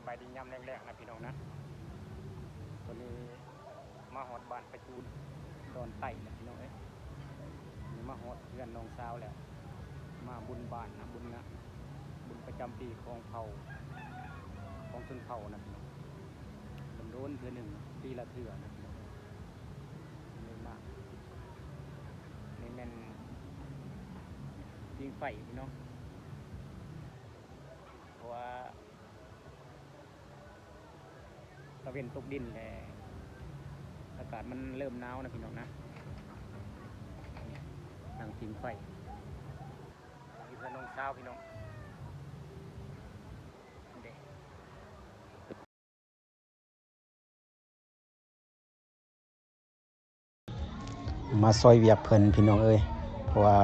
ສະບາຍດີຍາມແລງໆນະພີ່ນ້ອງນະ. ຕອນນີ້ມາຮອດບ້ານປະຈູນດອນໃຕ້ແລ້ວພີ່ນ້ອງເອີຍ. ນີ້ມາຮອດເຮືອນນ້ອງສາວແລ້ວ. ມາບຸນບ້ານນະ ບຸນນະ ບຸນປະຈຳປີຂອງເຜົ່າ ຂອງຊົນເຜົ່ານະພີ່ນ້ອງ. ດົນໆເທື່ອໜຶ່ງ ປີລະເທື່ອນະພີ່ນ້ອງ. ເລີຍມາ ນີ້ແມ່ນຜິງໄຟພີ່ນ້ອງ ເພາະວ່າຕາເວັນຕົກດິນແລ້ວ ອາກາດມັນເລີ່ມໜາວນະພີ່ນ້ອງນະ. ນັ່ງຜິງໄຟ ຢູ່ເຮືອນນ້ອງສາວພີ່ນ້ອງ. ມາຊ່ອຍວຽກເພິ່ນພີ່ນ້ອງເອີຍ ເພາະວ່າ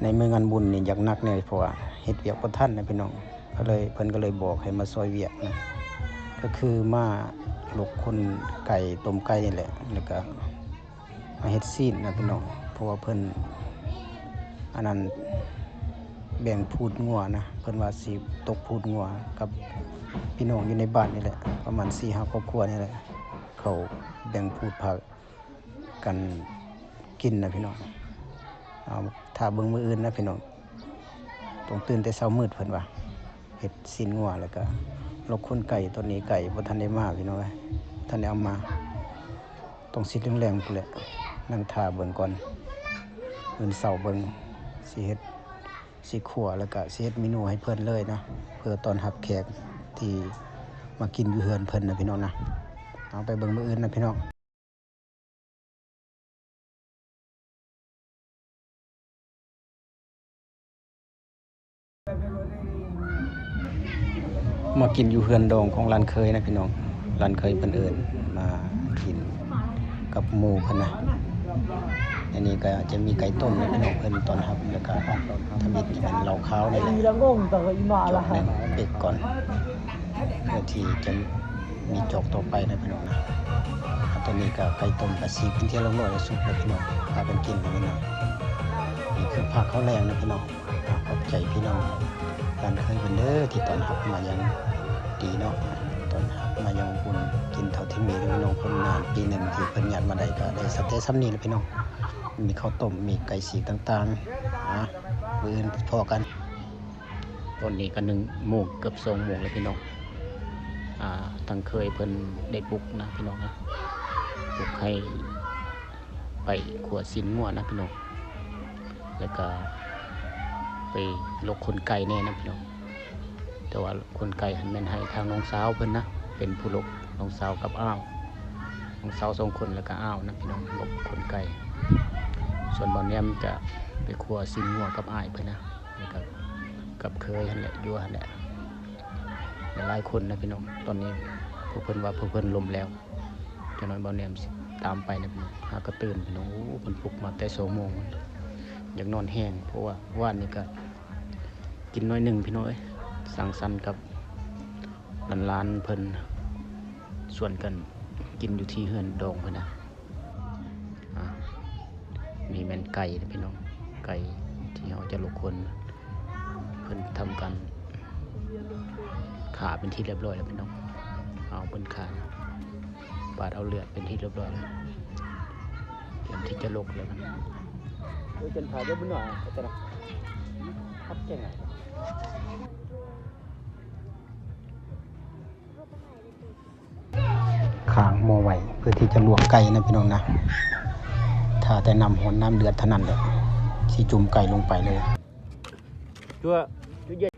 ໃນມື້ງານບຸນນີ້ຢາກໜັກແດ່ ເພາະວ່າເຮັດວຽກບໍ່ທັນນະພີ່ນ້ອງ. ກໍເລີຍ ເພິ່ນກໍເລີຍບອກໃຫ້ມາຊ່ອຍວຽກນະ ກໍຄືມາລົກຂົນໄກ່ ຕົ້ມໄກ່ນີ້ແຫຼະ ແລ້ວກໍມາເຮັດຊີ້ນນະພີ່ນ້ອງ. ເພາະວ່າເພິ່ນ ອັນນັ້ນ ແບ່ງພູດງົວນະ ເພິ່ນວ່າຊິຕົກພູດງົວກັບພີ່ນ້ອງຢູ່ໃນບ້ານນີ້ແຫຼະ ປະມານສີ່ຫ້າຄອບຄົວນີ້ແຫຼະ ເຂົາແບ່ງພູດພາກັນກິນນະພີ່ນ້ອງ. ເອົາ ຖ້າເບິ່ງມື້ອື່ນນະພີ່ນ້ອງ ຕ້ອງຕື່ນແຕ່ເຊົ້າມືດ ເພິ່ນວ່າເຮັດຊີ້ນງົວ ແລ້ວກະລົກຂົນໄກ່. ຕອນນີ້ໄກ່ບໍ່ທັນໄດ້ມາພີ່ນ້ອງເອີຍ ບໍ່ທັນໄດ້ເອົາມາ ຕ້ອງຊິແລງໆພຸ້ນແຫຼະ. ນັ່ງຖ້າເບິ່ງກ່ອນ ອື່ນເຊົ້າເບິ່ງ ຊິເຮັດ ຊິຂົ້ວ ແລ້ວກະຊິເຮັດເມນູໃຫ້ເພິ່ນເລີຍນະ ເພື່ອຕ້ອນຮັບແຂກທີ່ມາກິນຢູ່ເຮືອນເພິ່ນນະພີ່ນ້ອງນະ. ເອົາ ໄປເບິ່ງມື້ອື່ນນະພີ່ນ້ອງ. ມາກິນຢູ່ເຮືອນດອງຂອງຫຼານເຂີຍນະພີ່ນ້ອງ. ຫຼານເຂີຍເພິ່ນເອີ້ນມາກິນກັບໝູ່ເພິ່ນນະ. ອັນນີ້ກໍຈະມີໄກ່ຕົ້ມນະພີ່ນ້ອງ ເພິ່ນຕ້ອນຮັບ ແລ້ວກໍທຳອິດນີ້ແມ່ນເຫຼົ້າຂາວນີ້ແຫຼະ ຈອກໜຶ່ງເປັກກ່ອນ ເພື່ອທີ່ຈະມີຈອກຕໍ່ໄປນະພີ່ນ້ອງນະ. ຕອນນີ້ກໍໄກ່ຕົ້ມກໍສີກເປັນທີ່ຮຽບຮ້ອຍແລ້ວ ສຸກແລ້ວພີ່ນ້ອງ ພາກັນກິນແລ້ວພີ່ນ້ອງ. ນີ້ຄືພາເຂົ້າແລງນະພີ່ນ້ອງ. ຂອບໃຈພີ່ນ້ອງບ້ານເຄີຍເພິ່ນເດີ ທີ່ຕ້ອນຮັບມາຢ່າງດີເນາະ ຕ້ອນຮັບມາຢ່າງອົບອຸ່ນ ກິນເທົ່າທີ່ມີເດີພີ່ນ້ອງ. ຄົນງານປີໜຶ່ງທີ່ເພິ່ນຍາດມາໄດ້ ກໍໄດ້ສ່ຳແຕ່ສ່ຳນີ້ແຫຼະພີ່ນ້ອງ. ມີເຂົ້າຕົ້ມ ມີໄກ່ສີກຕ່າງໆ. ອາ ມື້ອື່ນພໍ້ກັນ. ຕອນນີ້ກໍໜຶ່ງໂມງ ເກືອບສອງໂມງແລ້ວພີ່ນ້ອງ. ອາ ທາງເຄີຍເພິ່ນໄດ້ປຸກນະພີ່ນ້ອງນະ ປຸກໃຫ້ ໄປຂົ້ວຊີ້ນງົວນະພີ່ນ້ອງ ແລ້ວກະໄປລົກຂົນໄກ່ແດ່ນະພີ່ນ້ອງ. ແຕ່ວ່າຂົນໄກ່ຫັ້ນແມ່ນໃຫ້ທາງນ້ອງສາວເພິ່ນນະ ເປັນຜູ້ລົກ ນ້ອງສາວກັບອ້າວ ນ້ອງສາວສອງຄົນ ແລ້ວກະອ້າວນະພີ່ນ້ອງ ລົກຂົນໄກ່. ສ່ວນບ່າວແນມຈະໄປຂົ້ວຊີ້ນງົວກັບອ້າຍເພິ່ນນະ ແລ້ວກະກັບເຄີຍຫັ້ນແຫຼະ ຢູ່ຫັ້ນແຫຼະ ຫຼາຍໆຄົນນະພີ່ນ້ອງ. ຕອນນີ້ພວກເພິ່ນວ່າພວກເພິ່ນລົມແລ້ວ ຈັກໜ້ອຍບ່າວແນມຊິຕາມໄປນະພີ່ນ້ອງ. ຫາກະຕື່ນພີ່ນ້ອງ ໂອ້ ເພິ່ນປຸກມາແຕ່ສອງໂມງ ຢາກນອນແຮງ ເພາະວ່າວານນີ້ກະກິນໜ້ອຍໜຶ່ງພີ່ນ້ອງເອີຍ ສັງສັນກັບຫຼານໆເພິ່ນ ຊວນກັນກິນຢູ່ທີ່ເຮືອນດອງເພິ່ນນະ. ອາ ນີ້ແມ່ນໄກ່ນະພີ່ນ້ອງ ໄກ່ທີ່ເຮົາຈະລົກຂົນ ເພິ່ນທຳການຂ້າເປັນທີ່ຮຽບຮ້ອຍແລ້ວພີ່ນ້ອງ. ເອົາ ເພິ່ນຂ້າ ປາດເອົາເລືອດເປັນທີ່ຮຽບຮ້ອຍແລ້ວ ຕຽມທີ່ຈະລົກແລ້ວ. ເອີ ເປັນຜາເດີບຸນໜ້ອຍ ເອົາແຕ່ນະ ຮັບແກ່ງ. ຂ້າງໝໍ້ໄວ້ເພື່ອທີ່ຈະລວກໄກ່ນະພີ່ນ້ອງນະ. ຖ້າແຕ່ນ້ຳຮ້ອນ ນ້ຳເດືອດເທົ່ານັ້ນແຫຼະ ຊິຈຸ່ມໄກ່ລົງໄປເລີຍ. ຈົວ ຈຸເຢັນ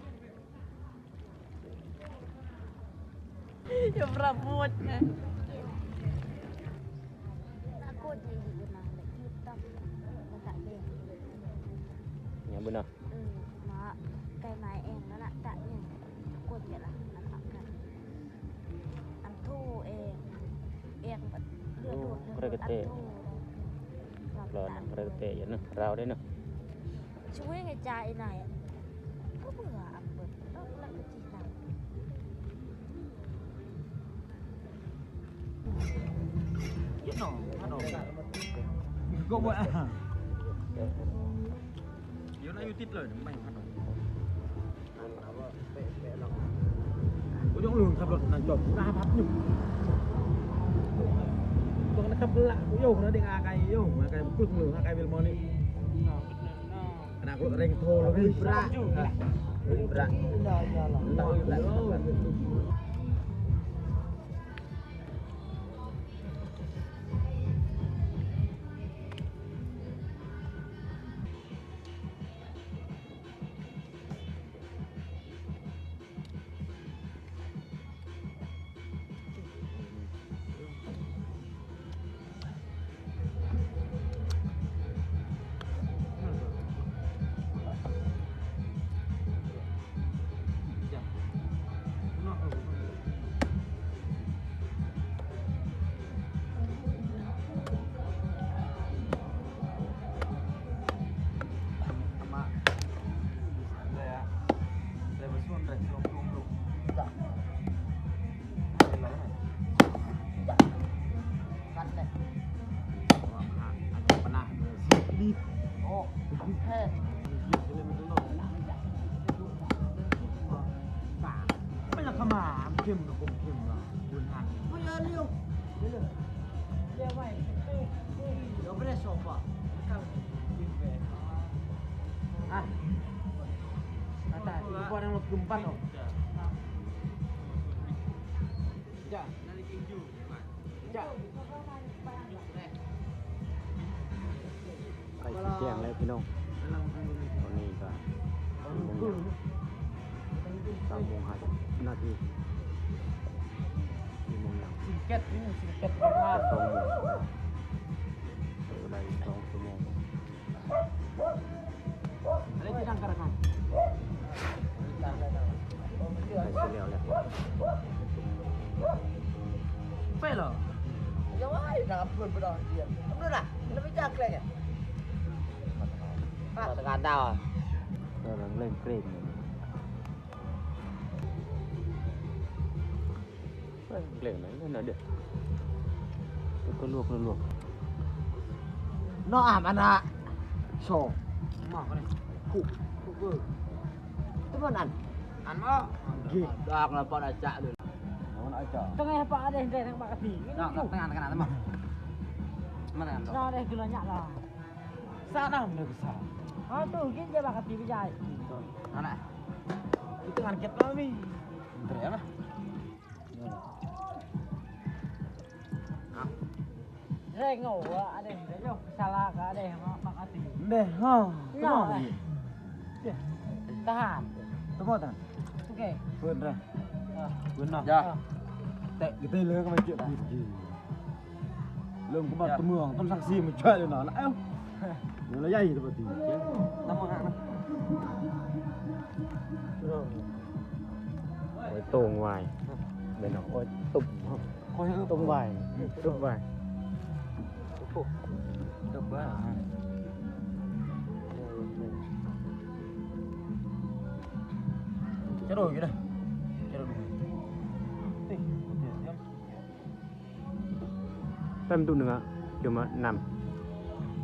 ຢ່າປະໂມດນະ. ຫຍັງບຸນນະ? ເອີ ມາ ໄກ່ມາແອງນັ້ນນະ ຕະຫຍັງ ກົນເວລາ ອັນນັ້ນນະ ອັນໂທເອງ ເອງບັດເລືອດໂດດ ເລືອດໂດດ ອັນໂທ ຮ້ອນ ກະເຕະຢູ່ນະ ລາວເດ້ເນາະ. ຊ່ວຍໃຫ້ຈ່າອີ່ນາຍ ກໍເບື່ອອັນເບິດ ແລ້ວກໍຈິໜັງ. ຢູ່ນະ ຢູ່ຕິດເລີຍ ມັນບໍ່ໃຫ້ພັດອອກ. Jong lưng khắp luật năng chọn ra pháp nhục. Còn khắp lạ của yêu nó đi a cái yêu mà cái quốc lưng a cái bên moni. Anak lu ring thô lu ring bra. Ring bra. Entah lu ring bra.ໃກ້ຊິແຈ້ງແລ້ວພີ່ນ້ອງ. ຕອນນີ້ກໍ ສາມໂມງ ສາມໂມງຫ້າສິບນາທີ ສີ່ໂມງຫຍັງ ສອງໂມງ ໄດ້ສອງຊົ່ວໂມງ. ໄປເລີຍ ຢ່າໄວ້ນະເພິ່ນບໍ່ໄດ້ຮຽນ ເອົາເລີຍນະ ແລ້ວໄປຈາກແກງ ມາດຕະການດາວ ເອີ ເລັ່ງເກຣງ. ເອີ ເລື່ອງນັ້ນເລື່ອງນັ້ນເດ້ ກໍລວກລວກ ເນາະ ອາມອັນນະ ຊອງ ມາກໍໄດ້ ຄຸ ຄຸເວີ ຕະມັນອັນ ອັນບໍ່ ດາກລະປານອາຈະເລີຍ ມັນອາຈະ ຕ້ອງໃຫ້ປາເດ້ ໄດ້ທັງປາກະຕິ ເນາະ ຕັ້ງງານຕັ້ງງານ ມາຕັ້ງງານ ເນາະ ໄດ້ຄືລະຍະລະ ສານ້ຳເດີ ສາ ເຮົາຕູ້ກິນຈະປາກະຕິ ໄປຢາຍ ນັ້ນນະ ຄືຕັ້ງງານເກັບ ເອີ ມີ ເດ ເດ້ງເອົາອັນນີ້ເດ້ ສາລາກະເດ້ເນາະ ປາກະຕິເດ້ ຮະ ທະຫານ ຕະໝໍດຫັ້ນ ໂອເຄ ເພິ່ນເດ້ ເອີ ເພິ່ນເນາະ ເອີ ແຕະກະເຕເລີກະມາເກັບ ເລີ່ມກະມາຕະເມືອງ ຕ້ອງສັກສີມາຊ່ວຍເລີຍເນາະ ເອົ້າ ເງິນລະໃຫຍ່ຕະບະຕີ ນຳມາຫານະ ໂອ້ຍ ໂຕ່ງວາຍ ແມ່ນເນາະ ໂອ້ຍ ຕຸບ ໂອ້ຍ ຕຸບວາຍ ຕຸບວາຍ ໂອ້ໂຫ ຕຶກເບີ ຈະໂດດຢູ່ເດ້ ຈະໂດດ ເອີຍ ແປ້ນຕູ້ໜຶ່ງອະ ຈືມນຳ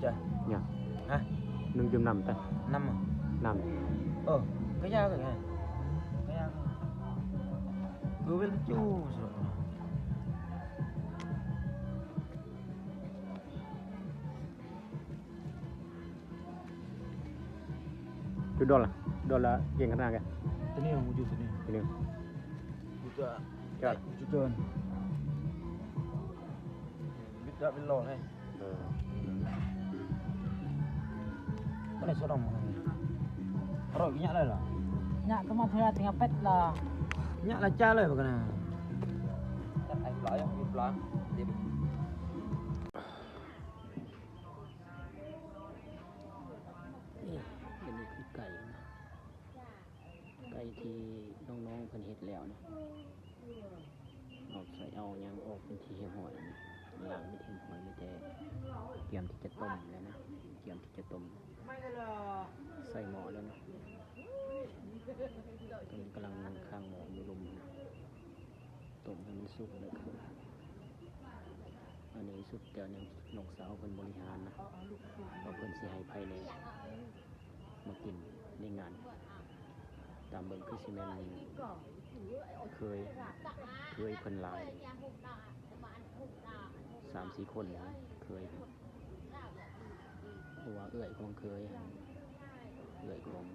ຈ້ະ ຫຍັງ ຮະ ໜຶ່ງດື່ມນຳຕະ ນຳ ນຳ ເອີ ກະຢາກະຢາ ກະຢາ ຄືເວລາຈູ Judul lah, judul lah geng kenal ke? Tenil, wujud tenil. Tenil. Wujud. Ya. Wujud. Bit dak billah, eh. Hmm. Mana sorang mana ni? Aro, nyak lah lah. Nyak tu mah tinggal pet lah. Nyak lah cah lah bukan ah. Tak ai pula ya, ai pula. Dia. Ini, ini ikan. ໄກ່ທີ່ນ້ອງໆເພິ່ນເຮັດແລ້ວນະ ເອົາໃສ່ເອົາຫຍັງອອກເປັນທີ່ຮຽບຮ້ອຍ ລ້າງເປັນທີ່ຮຽບຮ້ອຍ ມີແຕ່ກຽມທີ່ຈະຕົ້ມແລ້ວນະ ກຽມທີ່ຈະຕົ້ມ ໃສ່ໝໍ້ແລ້ວນະ ຕອນນີ້ກຳລັງຄ້າງໝໍ້ຢູ່ລຸ່ມນະ ຕົ້ມໃຫ້ມັນສຸກແລ້ວ ອັນນີ້ສຸດແລ້ວນະ ນ້ອງສາວເພິ່ນບໍລິຫານນະ ວ່າເພິ່ນຊິໃຫ້ໃຜແດ່ ມາກິນໃນງານ ຕາມເບິ່ງຄືຊິແມ່ນ ເຄີຍ ເຄີຍເພິ່ນຫຼາຍ ສາມສີ່ຄົນນະ ເຄີຍ ເພາະວ່າເອື້ອຍຂອງເຄີຍ ເອື້ອຍຂອງ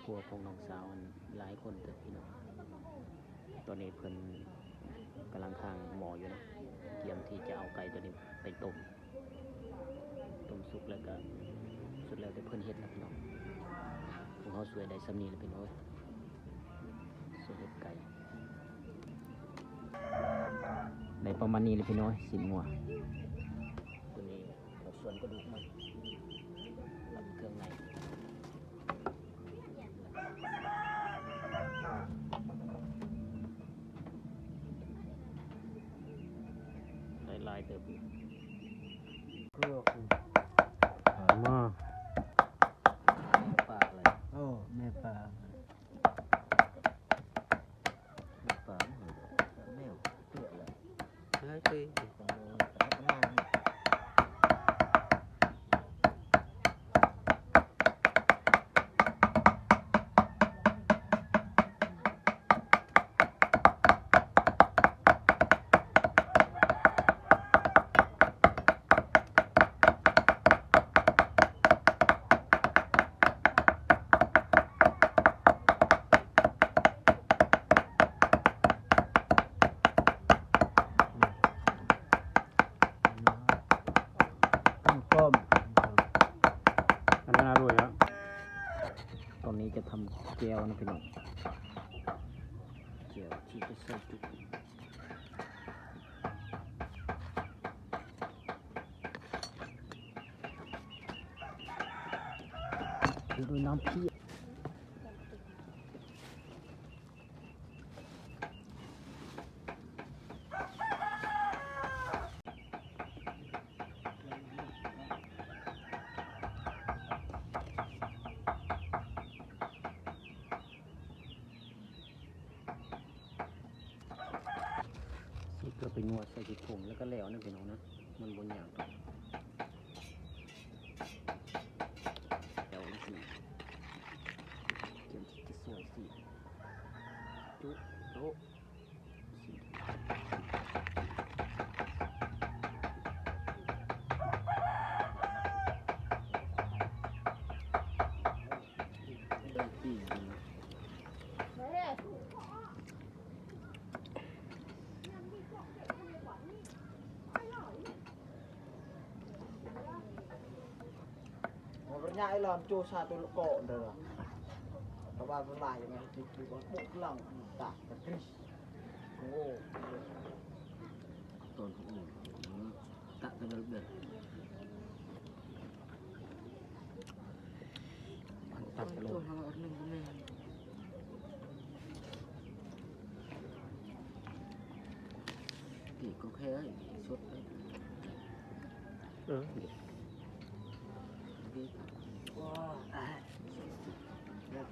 ຜົວຂອງນ້ອງສາວ ຫຼາຍຄົນເຕີບພີ່ນ້ອງ. ຕອນນີ້ເພິ່ນກຳລັງທາງໝໍ້ຢູ່ນະ ກຽມທີ່ຈະເອົາໄກ່ຕົວນີ້ໄປຕົ້ມ. ຕົ້ມສຸກແລ້ວກະສຸດແລ້ວແຕ່ເພິ່ນເຮັດລະພີ່ນ້ອງ. ພວກເຮົາຊ່ວຍໄດ້ສ່ຳນີ້ລະພີ່ນ້ອງເອີຍ ຊ່ວຍເຮັດໄກ່ ໄດ້ປະມານນີ້ລະພີ່ນ້ອງເອີຍ ຊີ້ນງົວ. ຕົວນີ້ເອົາສ່ວນກະດູກມາລຳເຄື່ອງໃນ. ໄດ້ຫຼາຍເຕີບຢູ່ ເກືອບ ມາ ປາເລີຍ ໂອ້ ແມ່ປາ ແມ່ປາ ແມວເກືອບເລີຍ. ຕອນນີ້ຈະທຳແຈ່ວນະພີ່ນ້ອງ ແຈ່ວທີ່ຈະໃສ່ຈຸ ເຮັດດ້ວຍນ້ຳພຽ ຊິເກືອໄປນົວໃສ່ຂີ້ຜົ້ງແລ້ວກະແລ້ວນະພີ່ນ້ອງນະ ມັນບໍ່ຍາກດອກ. ແລ້ວນະພີ່ນ້ອງ ກຽມທີ່ຈະຊ່ວຍສີ ຈຸໂຕະ. Pernah ilan tu satu lekok dah. Kawan mulai dengan tipu bak buk lang tak terus. Oh. ຕອນຫົກໂມງ ກະຕະເລີດເດີ ອັນຕັບໂລດ ເກກກໍແຄ່ສົດເດ້ ເອີ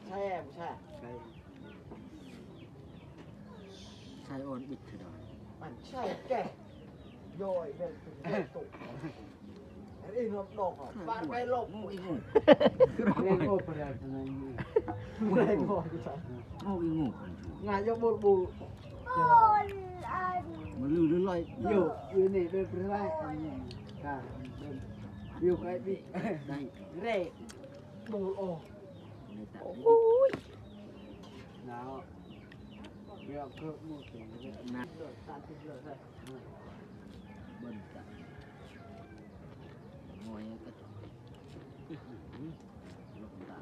ແຊບ ແຊບ. ໃສ່ອ່ອນບິດເທື່ອດອກ ມັນໃສ່ແກ່ ໂຍຍເປັນໂຕ ອັນນີ້ນອກ ບາດໄປລົບ ໂງ່ອີໂງ່ ແລງໂອປະຣາຊະນາ ໂງ່ອີໂງ່ ງານຍົກບຸດບູ ມັນລືລືລອຍ ຢູ່ ຢູ່ນີ້ເປັນປະເທດ ອັນນີ້ການເປັນ ຢູ່ໃກ້ບິດ ໄດ້ ເຣ ໂອ້ຍ ໜາວ ເລື່ອງເກີດໝູ່ເຕັມເລີຍ ໜາວ ເລີຍ ຕັດເລີຍ ເບິ່ງຕາ ງອຍກະ ລົງຕາ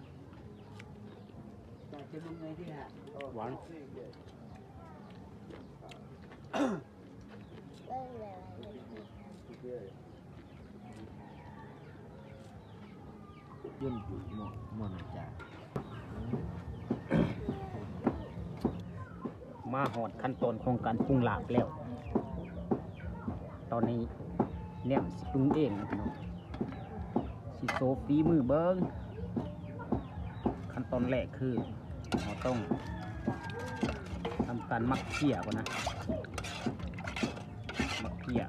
ຕາຈະລົງໄງດີຫະ ຫວານ. ຍົນປູໝໍ້ ໝໍ້ນາຈາ ມາຮອດຂັ້ນຕອນຂອງການປຸງລາບແລ້ວ. ຕອນນີ້ແນມຊິປຸງເອງນະພີ່ນ້ອງ ຊິໂຊຝີມືເບິ່ງ. ຂັ້ນຕອນແລກຄື ເຮົາຕ້ອງທຳການໝັກເພຍກ່ອນນະ ໝັກເພຍ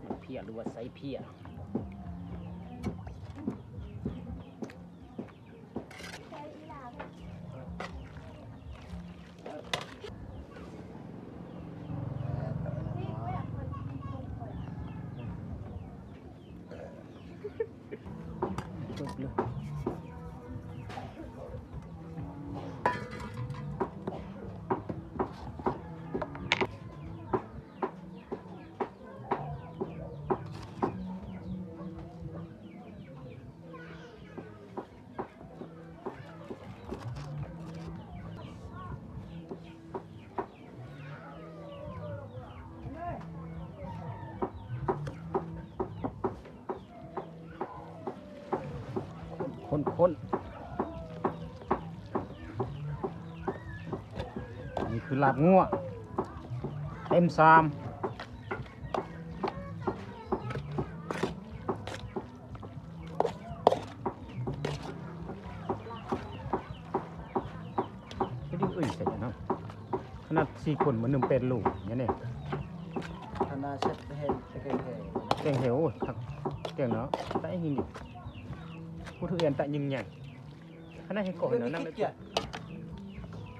ໝັກເພຍ ຫຼືວ່າໄຊເພຍ. ໃສ່ອີ່ຫຼ້າ ຄົນ ນີ້ຄືລາບງົວ ເຕັມຊາມ. ເຮັດອີ່ເອີຍໃສ່ເນາະ ຂະໜາດສີ່ຄົນມາໜຶ່ງແປດໂລ ຫຍັງນີ້ ຂະໜາດເຊັດແຮງ ແກງແຮງ ແກງແຮງ ໂອ້ຍ ຄັກ ແກງເນາະ ຕາຍຫິງດິ ຜູ້ທຸຮຽນຕາຍຍິງໃຫຍ່ ຂະໜາດໃຫ້ເກາະໃຫ້ເນາະ ນັ້ນ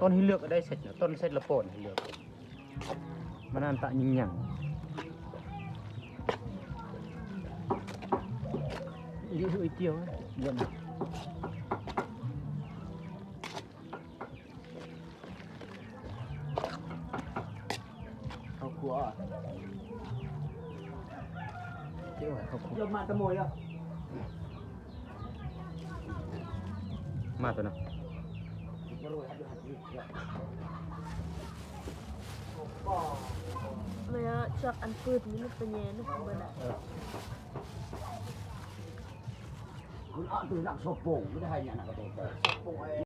ຕອນໃຫ້ເລືອກກໍໄດ້ເຊັດເນາະ ຕອນເຊັດລະປ້ອນໃຫ້ເລືອກ ມັນອັນຕາຍຍິງໃຫຍ່ ອີ່ເອີຍ ດຽວ ດຽວ. ເຂົ້າຄົວ ເຈົ້າເຂົ້າຄົວ ເລີ່ມມາແຕ່ໂມຍແລ້ວ ມາຕົວນະ ມາເນາະ ເຊືອກອັນປືດນີ້ມັນໄປແຍ່ນະ ເອີ ມັນເອົາຕົວໜັກໂຊໂປ່ງ ບໍ່ໄດ້ໃຫ້ຫຍັງໜັກກະໂຕ.